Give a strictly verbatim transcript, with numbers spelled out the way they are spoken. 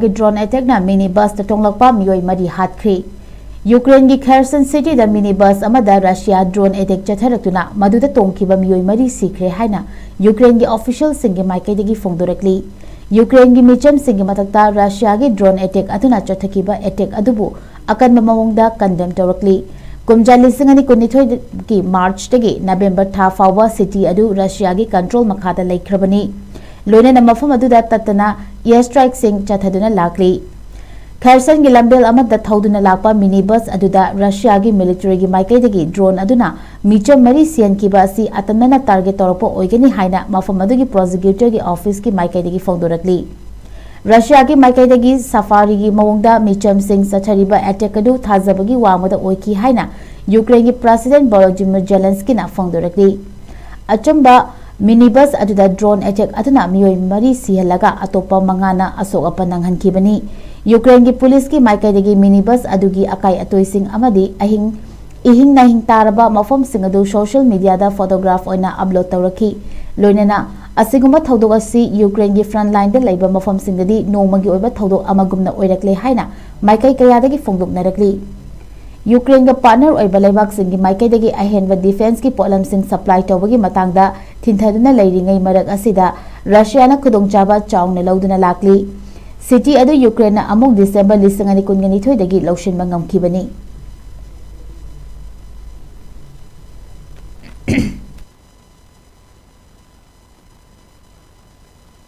ꯒꯤ drone attack ꯅ mini bus ꯇ ꯇꯣꯡꯂꯛꯄ ꯃꯤꯑꯣꯏ ꯃꯔꯤ ꯍꯥꯠꯈ꯭ꯔꯦ꯫ ꯌꯨꯀ꯭ꯔꯦꯟꯒꯤ Kherson city ꯗ mini bus ꯑꯃꯗ Russia drone attack ꯆꯠꯊꯔꯛꯇꯨꯅ ꯃꯗꯨꯗ ꯇꯣꯡꯈꯤꯕ ꯃꯤꯑꯣꯏ ꯃꯔꯤ ꯁꯤꯈ꯭ꯔꯦ ꯍꯥꯏꯅ ꯌꯨꯀ꯭ꯔꯦꯟꯒꯤ official ꯁꯤꯡꯒꯤ ꯃꯥꯏꯀꯩꯗꯒꯤ ꯐꯣꯡꯗꯣꯔꯛꯂꯤ꯫ ꯌꯨꯀ꯭ꯔꯦꯟꯒꯤ ꯃꯤꯆꯝꯁꯤꯡꯒꯤ ꯃꯊꯛꯇ Russia ꯒꯤ drone attack ꯑꯗꯨꯅ ꯆꯠꯊꯈꯤꯕ attack ꯑꯗꯨꯕꯨ ꯑꯀꯟꯕ ꯃꯑꯣꯡꯗ condemn ꯇꯧꯔꯛꯂꯤ꯫ ꯀꯨꯝꯖꯥ ꯂꯤꯁꯤꯡ ꯑꯅꯤ ꯀꯨꯟꯅꯤꯊꯣꯏꯒꯤ March ꯇꯒꯤ November ꯊꯥ ꯐꯥꯎꯕ city ꯑꯗꯨ Russia ꯒꯤ control ꯃꯈꯥꯗ ꯂꯩꯈ꯭ꯔꯕꯅꯤ꯫ ꯂꯣꯏꯅꯅ ꯃꯐꯝ ꯑꯗꯨꯗ ꯇꯠꯇꯅ air strike ꯁꯤꯡ ꯆꯠꯊꯗꯨꯅ ꯂꯥꯛꯂꯤ꯫ Kherson ꯒꯤ ꯂꯝꯕꯦꯜ ꯑꯃꯗ ꯊꯧꯗꯨꯅ ꯂꯥꯛꯄ mini bus ꯑꯗꯨꯗ Russia ꯒꯤ military ꯒꯤ ꯃꯥꯏꯀꯩꯗꯒꯤ drone ꯑꯗꯨꯅ ꯃꯤꯆꯝ ꯃꯔꯤ ꯁꯤꯍꯟꯈꯤꯕ ꯑꯁꯤ ꯑꯇꯝꯅꯅ target ꯇꯧꯔꯛꯄ ꯑꯣꯏꯒꯅꯤ ꯍꯥꯏꯅ ꯃꯐꯝ ꯑꯗꯨꯒꯤ prosecutor ꯒꯤ office ꯀꯤ ꯃꯥꯏꯀꯩꯗꯒꯤ ꯐꯣꯡꯗꯣꯔꯛꯂꯤ꯫ Russia ꯒꯤ ꯃꯥꯏꯀꯩꯗꯒꯤ safari ꯒꯤ ꯃꯑꯣꯡꯗ ꯃꯤꯆꯝꯁꯤꯡ ꯆꯠꯊꯔꯤꯕ attack ꯑꯗꯨ ꯊꯥꯖꯕꯒꯤ ꯋꯥꯡꯃꯗ ꯑꯣꯏꯈꯤ ꯍꯥꯏꯅ ꯌꯨꯀ꯭ꯔꯦꯟꯒꯤ President Volodymyr Zelensky ꯅ ꯐꯣꯡꯗꯣꯔꯛꯂꯤ꯫ ꯑꯆꯝꯕ mini bus ꯑꯗꯨꯗ drone attack ꯑꯗꯨꯅ ꯃꯤꯑꯣꯏ ꯃꯔꯤ ꯁꯤꯍꯜꯂꯒ ꯑꯇꯣꯞꯄ ꯃꯉꯥꯅ ꯑꯁꯣꯛ ꯑꯄꯟ ꯅꯪꯍꯟꯈꯤꯕꯅꯤ꯫ ꯌꯨꯀ꯭ꯔꯦꯟꯒꯤ police ꯀꯤ ꯃꯥꯏꯀꯩꯗꯒꯤ mini bus ꯑꯗꯨꯒꯤ ꯑꯀꯥꯏ ꯑꯇꯣꯏꯁꯤꯡ ꯑꯃꯗꯤ ꯑꯍꯤꯡ, ꯏꯍꯤꯡ ꯅꯥꯍꯤꯡ ꯇꯥꯔꯕ ꯃꯐꯝꯁꯤꯡ ꯑꯗꯨ social media ꯗ photograph ꯑꯣꯏꯅ upload ꯇꯧꯔꯛꯈꯤ꯫ ꯂꯣꯏꯅꯅ ꯑꯁꯤꯒꯨꯝꯕ ꯊꯧꯗꯣꯛ ꯑꯁꯤ ꯌꯨꯀ꯭ꯔꯦꯟꯒꯤ front line ꯗ ꯂꯩꯕ ꯃꯐꯝꯁꯤꯡꯗꯗꯤ ꯅꯣꯡꯃꯒꯤ ꯑꯣꯏꯕ ꯊꯧꯗꯣꯛ ꯑꯃꯒꯨꯝꯅ ꯑꯣꯏꯔꯛꯂꯦ ꯍꯥꯏꯅ ꯃꯥꯏꯀꯩ ꯀꯌꯥꯗꯒꯤ ꯐꯣꯡꯗꯣꯛꯅꯔꯛꯂꯤ꯫ ꯌꯨꯀ꯭ꯔꯦꯟꯒ partner ꯑꯣꯏꯕ ꯂꯩꯕꯥꯛꯁꯤꯡꯒꯤ ꯃꯥꯏꯀꯩꯗꯒꯤ ꯑꯍꯦꯟꯕ defence ꯀꯤ ꯄꯣꯠꯂꯝꯁꯤꯡ supply ꯇꯧꯕꯒꯤ ꯃꯇꯥꯡꯗ ꯊꯤꯟꯊꯗꯨꯅ ꯂꯩꯔꯤꯉꯩ ꯃꯔꯛ ꯑꯁꯤꯗ Russia ꯅ ꯈꯨꯗꯣꯡꯆꯥꯕ ꯆꯥꯎꯅ ꯂꯧꯗꯨꯅ ꯂꯥꯛꯂꯤ꯫ City ꯑꯗꯨ ꯌꯨꯀ꯭ꯔꯦꯟꯅ ꯑꯃꯨꯛ December ꯂꯤꯁꯤꯡ ꯑꯅꯤ ꯀꯨꯟꯒ ꯅꯤꯊꯣꯏꯗꯒꯤ ꯂꯧꯁꯤꯟꯕ ꯉꯝꯈꯤꯕꯅꯤ꯫